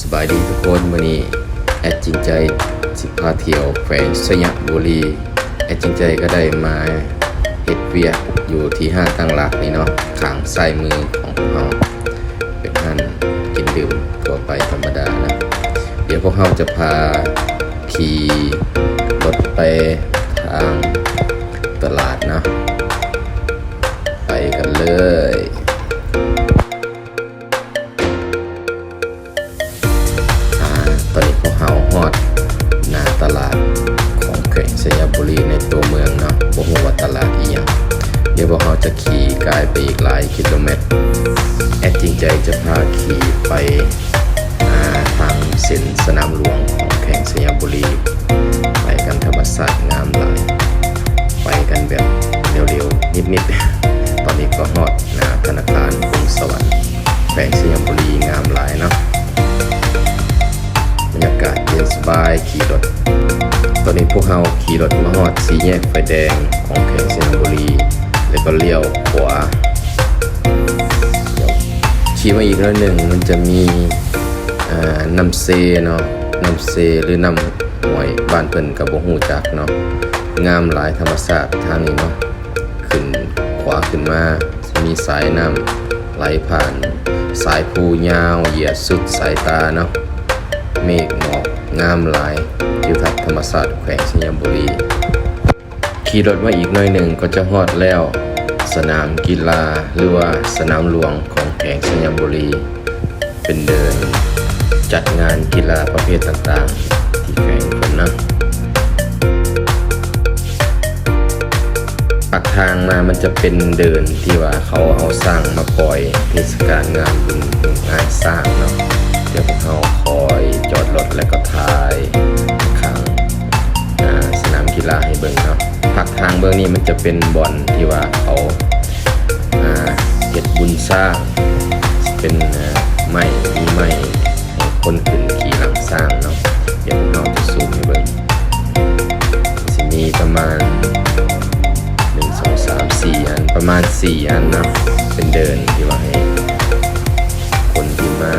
ສະບາຍດີທຸກຄົນ, ມື້ນີ້ແອັດຈິງໃຈຊິພາທ່ຽວແຂວງໄຊຍະບູລີ. ແອັດຈິງໃຈກໍໄດ້ມາເຮັດວຽກຢູ່ທີ່ຮ້ານຕັ້ງຫຼັກນີ້ເນາະ, ຂ້າງຊ້າຍມືຂອງພວກເຮົາ ເປັນຮ້ານກິນດື່ມທົ່ວໄປທຳມະດານະ. ດຽວພວກເຮົາຈະພາຂີ່ລົດໄປທາງຕະຫຼາດເນາະ, ໄປກັນເລີຍ. ອາ ຕອນນີ້ພວກເຮົາຮອດໜ້າຕະຫຼາດຂອງແຂວງໄຊຍະບູລີໃນຕົວເມືອງເນາະ, ບໍ່ຮູ້ວ່າຕະຫຼາດອີ່ຫຍັງ. ດຽວພວກເຮົາຈະຂີ່ກາຍໄປອີກຫຼາຍກິໂລແມັດ. ແອັດຈິງໃຈຈະພາຂີ່ໄປ ອາ ທາງເສັ້ນສະໜາມຫຼວງຂອງແຂວງໄຊຍະບູລີ, ໄປກັນ ທຳມະຊາດງາມຫຼາຍ, ໄປກັນແບບເລັວໆນິດໆ. ຕອນນີ້ກໍຮອດໜ້າທະນາຄານພົງສະຫວັນ ແຂວງໄຊຍະບູລີ, ງາມຫຼາຍເນາະ, ບັນຍາກາດເຢັນສະບາຍ. ຂີ່ລົດ ຕອນນີ້ພວກເຮົາຂີ່ລົດມາຮອດສີ່ແຍກໄຟແດງຂອງແຂວງໄຊຍະບູລີ ແລ້ວກໍລ້ຽວຂວາ. ຂີ່ມາອີກໜ້ອຍໜຶ່ງ ມັນຈະມີ ອາ ນ້ຳເຊເນາະ, ນ້ຳເຊ ຫຼື ນ້ຳຫ້ວຍ ບ້ານເພິ່ນກໍບໍ່ຮູ້ຈັກເນາະ. ງາມຫຼາຍ ທຳມະຊາດທາງນີ້ເນາະ. ຂຶ້ນ ຂວາຂຶ້ນມາ ຈະມີສາຍນ້ຳໄຫຼຜ່ານ, ສາຍພູຍາວເຢຍດສຸດສາຍຕາເນາະ, ເມກໝອກງາມຫຼາຍ. ທິວທັດທຳມະຊາດແຂວງໄຊຍະບູລີ. ຂີ່ລົດມາອີກໜ້ອຍໜຶ່ງກໍຈະຮອດແລ້ວ ສະໜາມກິລາ ຫຼືວ່າສະໜາມຫຼວງຂອງແຂວງໄຊຍະບູລີ, ເປັນເດີ່ນຈັດງານກິລາປະເພດຕ່າງໆທີ່ແຂວງເພິ່ນນະ. ປາກທາງມາມັນຈະເປັນເດີ່ນທີ່ວ່າເຂົາເອົາຊ້າງມາປ່ອຍເທດສະການງານບຸນງານຊ້າງເນາະ. ດຽວພວກເຮົາຄ່ອຍຈອດລົດ ແລ້ວກໍຖ່າຍຂ້າງ ອາ ສະໜາມກິລາໃຫ້ເບິ່ງເນາະ. ປາກທາງເບື້ອງນີ້ມັນຈະເປັນບ່ອນທີ່ວ່າເຂົາ ອາ ເຮັດບຸນຊ້າງ, ເປັນ ອາ ໄມ້ ມີໄມ້ໃຫ້ຄົນຂຶ້ນຂີ່ຫຼັງຊ້າງເນາະ. ດຽວພວກເຮົາຈະຊູມໃຫ້ເບິ່ງ, ຊິມີປະມານ ໜຶ່ງ ສອງ ສາມ ສີ່ ອັນ, ປະມານສີ່ອັນເນາະ, ເປັນເດີ່ນທີ່ວ່າໃຫ້ຄົນທີ່ມາ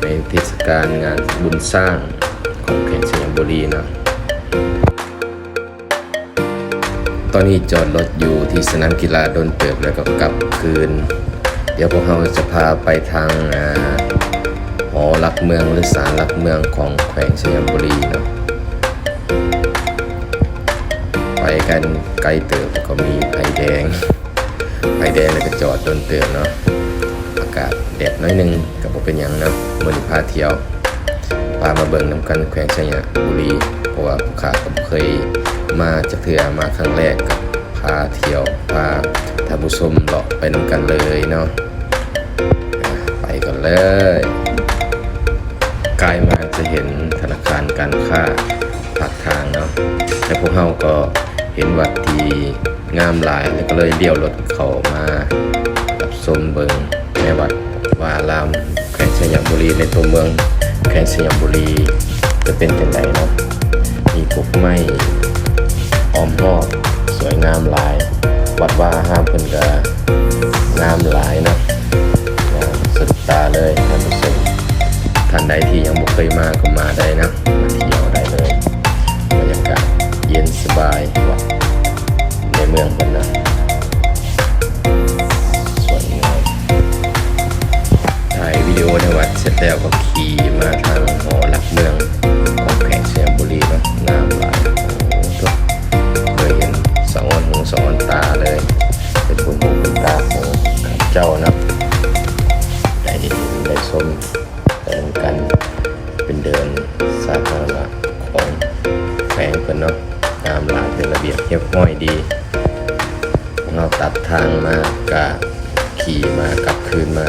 ໃນເທດສະການງານບຸນຊ້າງຂອງແຂວງໄຊຍະບູລີເນາະ. ຕອນນີ້ຈອດລົດຢູ່ທີ່ສະໜາມກິລາດົນເຕີບ ແລ້ວກໍກັບຄືນ. ດຽວພວກເຮົາຈະພາໄປທາງ ອາ ຫໍຫຼັກເມືອງ ຫຼື ສານຫຼັກເມືອງຂອງແຂວງໄຊຍະບູລີເນາະ. ໄປກັນໄກເຕີບ ແລ້ວກໍມີໄຟແດງ ໄຟແດງແລ້ວກໍຈອດດົນເຕີບເນາະ. ອາກາດແດດໜ້ອຍໜຶ່ງກໍບໍ່ເປັນຫຍັງເນາະ. ມື້ນີ້ພາທ່ຽວ ພາມາເບິ່ງນຳກັນແຂວງໄຊຍະບູລີ, ເພາະວ່າພວກຂ້າກໍບໍ່ເຄີຍມາຈັກເທື່ອ, ມາຄັ້ງແລກກໍພາທ່ຽວ ພາທ່ານຜູ້ຊົມເລາະໄປນຳກັນເລີຍເນາະ. ອາ ໄປກັນເລີຍ. ກາຍມາຈະເຫັນທະນາຄານການຄ້າ ປາກທາງເນາະ, ແລະ ພວກເຮົາກໍເຫັນວັດທີ່ງາມຫຼາຍ ແລ້ວກໍເລີຍລ້ຽວລົດເຂົ້າມາຮັບຊົມເບິ່ງໃນວັດວາອາລາມແຂວງໄຊຍະບູລີ, ໃນຕົວເມືອງແຂວງໄຊຍະບູລີຈະເປັນຈັ່ງໃດເນາະ. ມີກົກໄມ້ອ້ອມຮອບສວຍງາມຫຼາຍ, ວັດວາອາຮາມເພິ່ນກໍງາມຫຼາຍເນາະ, ງາມສະດຸດຕາເລີຍທ່ານຜູ້ຊົມ. ທ່ານໃດທີ່ຍັງບໍ່ເຄີຍມາກໍມາໄດ້ນະ, ມາທ່ຽວໄດ້ເລີຍ. ບັນຍາກາດເຢັນສະບາຍ ວັດໃນເມືອງເພິ່ນນະ ສວຍງາມ. ຖ່າຍວິດີໂອໃນວັດເສັດແລ້ວກໍຂີ່ມາທາງຫໍຫຼັກເມືອງຂອງແຂວງໄຊຍະບູລີເນາະ, ງາມຫຼາຍ. ໂອ້ໂຫ ເຄີຍເຫັນສະອອນຫູສະອອນຕາເລີຍ, ເປັນບຸນຫູບຸນຕາຂອງເຈົ້ານະ, ໄດ້ເຫັນໄດ້ຊົມ ໄປນຳກັນ. ເປັນເດີ່ນສາທາລະນະຂອງແຂວງເພິ່ນເນາະ, ງາມຫຼາຍ ເປັນລະບຽບຮຽບຮ້ອຍດີ. ເຮົາຕັດທາງມາກະຂີ່ມາກັບຄືນມາ,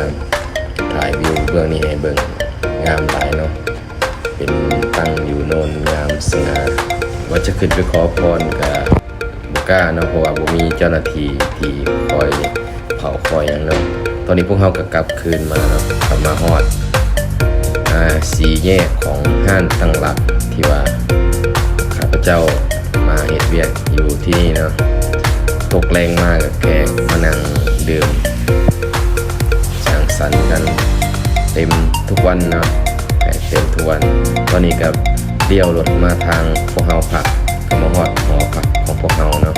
ຖ່າຍວິວເບື້ອງນີ້ໃຫ້ເບິ່ງ, ງາມຫຼາຍເນາະ, ເປັນຕັ້ງຢູ່ໂນນງາມສະຫງ່າ. ວ່າຈະຂຶ້ນໄປຂໍພອນກະ ບໍ່ກ້າເນາະ, ເພາະວ່າບໍ່ມີເຈົ້າໜ້າທີ່ທີ່ຄອຍເຝົ້າຄອຍຫຍັງເນາະ. ຕອນນີ້ພວກເຮົາກໍກັບຄືນມາເນາະ, ກັບມາຮອດ ອາ ສີ່ແຍກຂອງຮ້ານຕັ້ງຫຼັກ ທີ່ວ່າຂ້າພະເຈົ້າມາເຮັດວຽກຢູ່ທີ່ນີ້ເນາະ. ຕົກແລງມາກໍແຂກມານັ່ງດື່ມສັງສັນກັນເຕັມທຸກວັນເນາະ, ແຂກ ເຕັມທຸກວັນ. ຕອນນີ້ກໍລ້ຽວລົດມາທາງພວກເຮົາພັກ ກໍມາຮອດຫໍພັກຂອງພວກເຮົາເນາະ.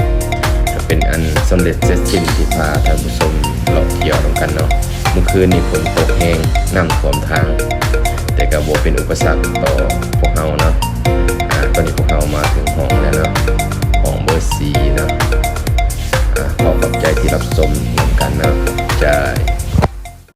ກໍເປັນອັນສຳເລັດເສັດສິ້ນທີ່ພາທ່ານຜູ້ຊົມເລາະທ່ຽວນຳກັນເນາະ. ມື້ຄືນນີ້ຝົນຕົກແຮງ ນ້ຳຖ້ວມທາງ ແຕ່ກໍບໍ່ເປັນອຸປະສັກຕໍ່ພວກເຮົາເນາະ. ອາ ຕອນນີ້ພວກເຮົາມາເຖິງຫ້ອງແລ້ວເນາະ ຫ້ອງເບີສີ່ເນາະ. ອາ ຂໍຂອບໃຈທີ່ຮັບຊົມ